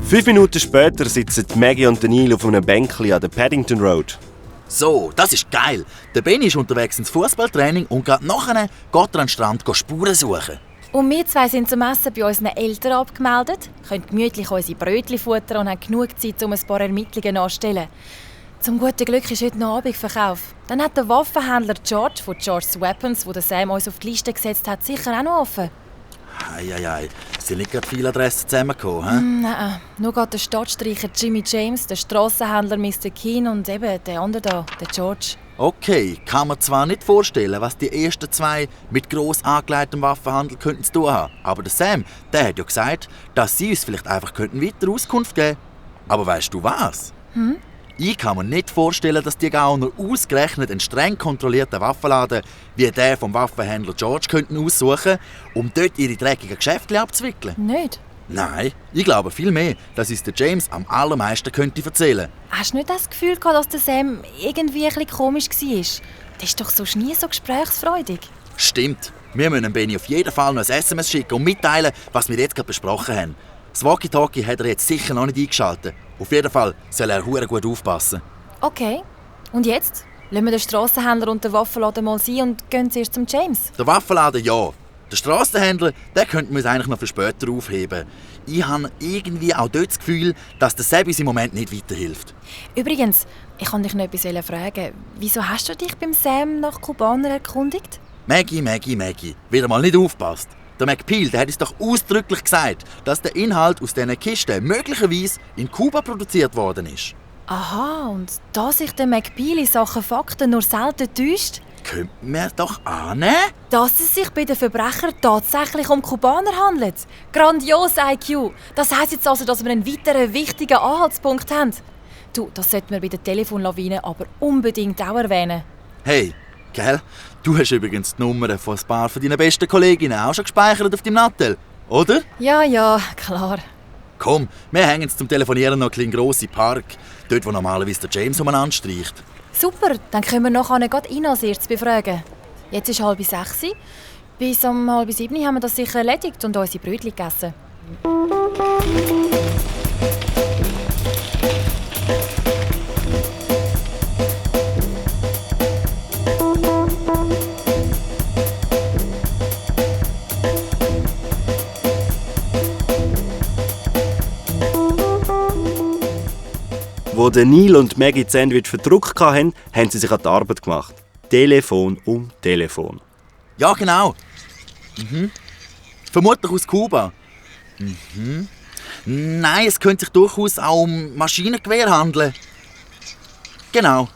5 Minuten später sitzen Maggie und Neil auf einem Bänkli an der Paddington Road. So, das ist geil. Der Benni ist unterwegs ins Fußballtraining und gerade nachher geht er an den Strand Spuren suchen. Und wir zwei sind zum Essen bei unseren Eltern abgemeldet, können gemütlich unsere Brötchen futtern und haben genug Zeit, um ein paar Ermittlungen anzustellen. Zum guten Glück ist heute noch Abendverkauf. Dann hat der Waffenhändler George von George's Weapons, wo der Sam uns auf die Liste gesetzt hat, sicher auch noch offen. Eieiei, sind nicht gerade viele Adressen zusammengekommen, Nein, nur gerade der Stadtstreicher Jimmy James, der Strassenhändler Mr. Keen und eben der andere da, der George. Okay, kann man zwar nicht vorstellen, was die ersten zwei mit gross angelegtem Waffenhandel könnten zu tun haben. Aber der Sam, der hat ja gesagt, dass sie uns vielleicht einfach weiter Auskunft geben könnten. Aber weißt du was? Ich kann mir nicht vorstellen, dass die Gauner ausgerechnet einen streng kontrollierten Waffenladen wie der vom Waffenhändler George könnten aussuchen, um dort ihre dreckigen Geschäfte abzuwickeln. Nicht? Nein, ich glaube vielmehr, dass uns der James am allermeisten könnte erzählen. Hast du nicht das Gefühl gehabt, dass der Sam irgendwie ein bisschen komisch war? Der ist doch sonst nie so gesprächsfreudig. Stimmt. Wir müssen Benni auf jeden Fall noch ein SMS schicken und mitteilen, was wir jetzt gerade besprochen haben. Das Walkie-Talkie hat er jetzt sicher noch nicht eingeschaltet. Auf jeden Fall soll er verdammt gut aufpassen. Okay. Und jetzt? Lassen wir den Strassenhändler und den Waffenladen mal sein und gehen zuerst zum James? Der Waffenladen ja. Der Strassenhändler, den könnten wir uns eigentlich noch für später aufheben. Ich habe irgendwie auch dort das Gefühl, dass der Sebis im Moment nicht weiterhilft. Übrigens, ich wollte dich noch etwas fragen. Wieso hast du dich beim Sam nach Kubaner erkundigt? Maggie, wieder mal nicht aufpasst. Der McPeel, der hat uns doch ausdrücklich gesagt, dass der Inhalt aus diesen Kisten möglicherweise in Kuba produziert worden ist. Aha, und da sich der McPeel in Sachen Fakten nur selten täuscht, Könnten wir doch annehmen? dass es sich bei den Verbrechern tatsächlich um Kubaner handelt. Grandios, IQ! Das heisst jetzt also, dass wir einen weiteren wichtigen Anhaltspunkt haben. Du, das sollten wir bei der Telefonlawine aber unbedingt auch erwähnen. Hey, gell? Du hast übrigens die Nummern von ein paar von deinen besten Kolleginnen auch schon gespeichert auf deinem Nattel, oder? Ja, klar. Komm, wir hängen jetzt zum Telefonieren noch einen grossen Park, dort wo normalerweise der James umeinander streicht. Super, dann können wir nachher gerade ihn als erstes befragen. Jetzt ist 6:30. Bis um 6:30 haben wir das sicher erledigt und unsere Brötchen gegessen. Wo der Neil und Maggie das Sandwich verdruckt hatten, haben sie sich an die Arbeit gemacht. Telefon um Telefon. Ja, genau. Vermutlich aus Kuba. Nein, es könnte sich durchaus auch um Maschinengewehr handeln. Genau,